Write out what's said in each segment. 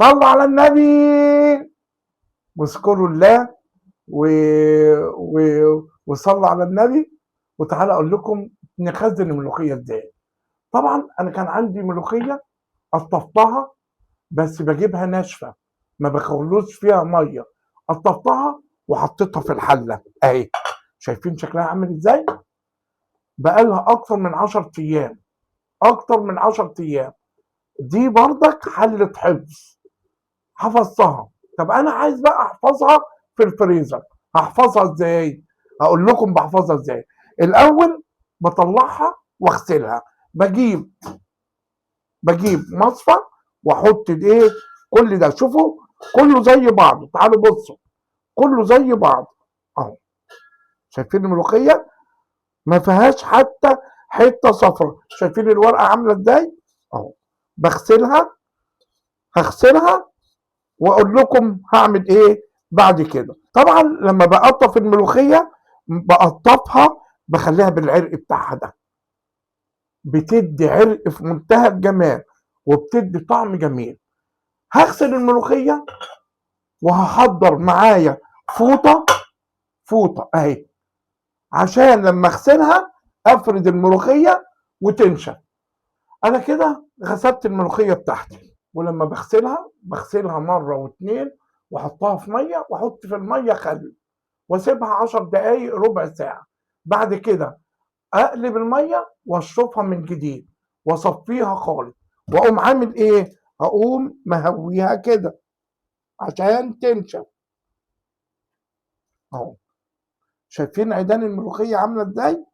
صلوا على النبي واذكروا الله و... وصلوا على النبي. وتعالى اقول لكم نخزن الملوخية ازاي. طبعا انا كان عندي ملوخية قطفتها، بس بجيبها ناشفة ما بخلوش فيها مية، قطفتها وحطيتها في الحلة اهي، شايفين شكلها عامل ازاي؟ بقالها اكتر من 10 ايام، اكتر من 10 ايام. دي بردك حله حفظ، حفظتها. طب انا عايز بقى احفظها في الفريزر، هحفظها ازاي؟ هقول لكم بحفظها ازاي. الاول بطلعها واغسلها، بجيب مصفى واحط الايه كل ده، شوفوا كله زي بعضه، تعالوا بصوا كله زي بعض اهو. شايفين الملوخية ما فيهاش حتى حتة صفرا، شايفين الورقة عامله ازاي اهو. بغسلها، هغسلها واقول لكم هعمل ايه بعد كده. طبعا لما بقطف الملوخية بقطفها بخليها بالعرق بتاعها ده، بتدي عرق في منتهى الجمال وبتدي طعم جميل. هغسل الملوخية وهحضر معايا فوطه، فوطه اهي، عشان لما اغسلها افرد الملوخية وتنشف. انا كده غسلت الملوخية بتاعتي، ولما بغسلها بغسلها مرة واتنين واحطها في مية، واحط في المية خل، واسيبها 10 دقايق ربع ساعة. بعد كده اقلب المية واشطفها من جديد واصفيها خالص، واقوم عامل ايه؟ هقوم مهويها كده عشان تنشف اهو. شايفين عيدان الملوخية عامله ازاي؟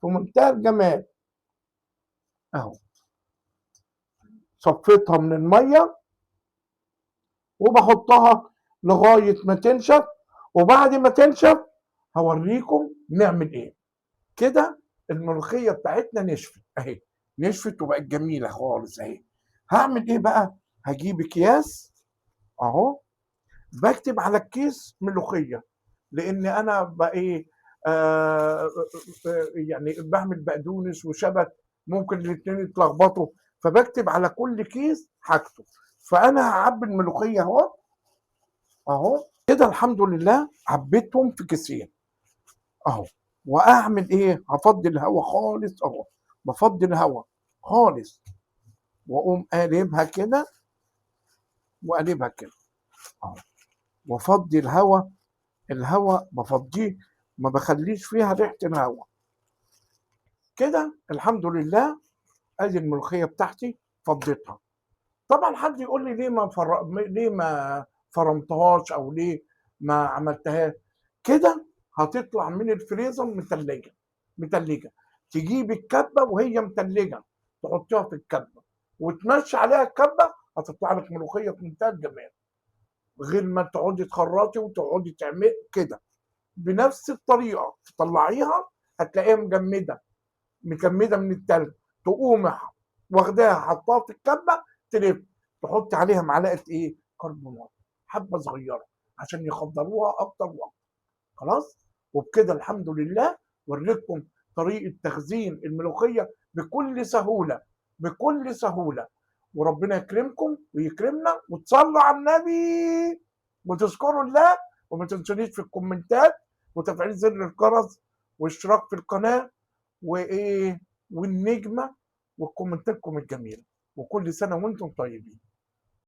في منتهى الجمال اهو. صفيتها من المية وبحطها لغاية ما تنشف، وبعد ما تنشف هوريكم نعمل ايه. كده الملوخية بتاعتنا نشفت اهي، نشفت وبقت جميلة خالص اهي. هعمل ايه بقى؟ هجيب اكياس اهو، بكتب على الكيس ملوخية، لان انا بقى ايه، يعني بعمل بقدونس وشبت، ممكن الاثنين يتلخبطوا، فبكتب على كل كيس حاجته. فانا هعبي الملوخية اهو اهو كده، الحمد لله عبيتهم في كيسين اهو. واعمل ايه؟ هفضي الهواء خالص اهو، بفضي الهواء خالص، واقوم قالبها كده وقالبها كده اهو، وافضي الهواء. الهواء بفضيه، ما بخليش فيها ريحه الهواء كده. الحمد لله ادي الملوخية بتاعتي فضيتها. طبعا حد يقول لي ليه ما فرمتهاش او ليه ما عملتهاش كده؟ هتطلع من الفريزر متلجه، متلجه. تجيب الكبه وهي متلجه، تحطيها في الكبه وتمشي عليها الكبه، هتطلع لك ملوخية في منتهى الجمال، غير ما تقعدي تخرطي وتقعدي تعملي كده. بنفس الطريقة تطلعيها هتلاقيها مجمده، مجمده من التلج، تقوم واخداها حطاها في الكبه، تلف، تحط عليها معلقه ايه؟ كربونات، حبه صغيرة عشان يخضروها اكتر واكتر. خلاص؟ وبكده الحمد لله وريتكم طريقه تخزين الملوخية بكل سهولة، بكل سهولة. وربنا يكرمكم ويكرمنا، وتصلوا على النبي وتذكروا الله، وما تنسونيش في الكومنتات وتفعيل زر الجرس واشتراك في القناة وايه والنجمه وكومنتاتكم الجميلة. وكل سنة وانتم طيبين.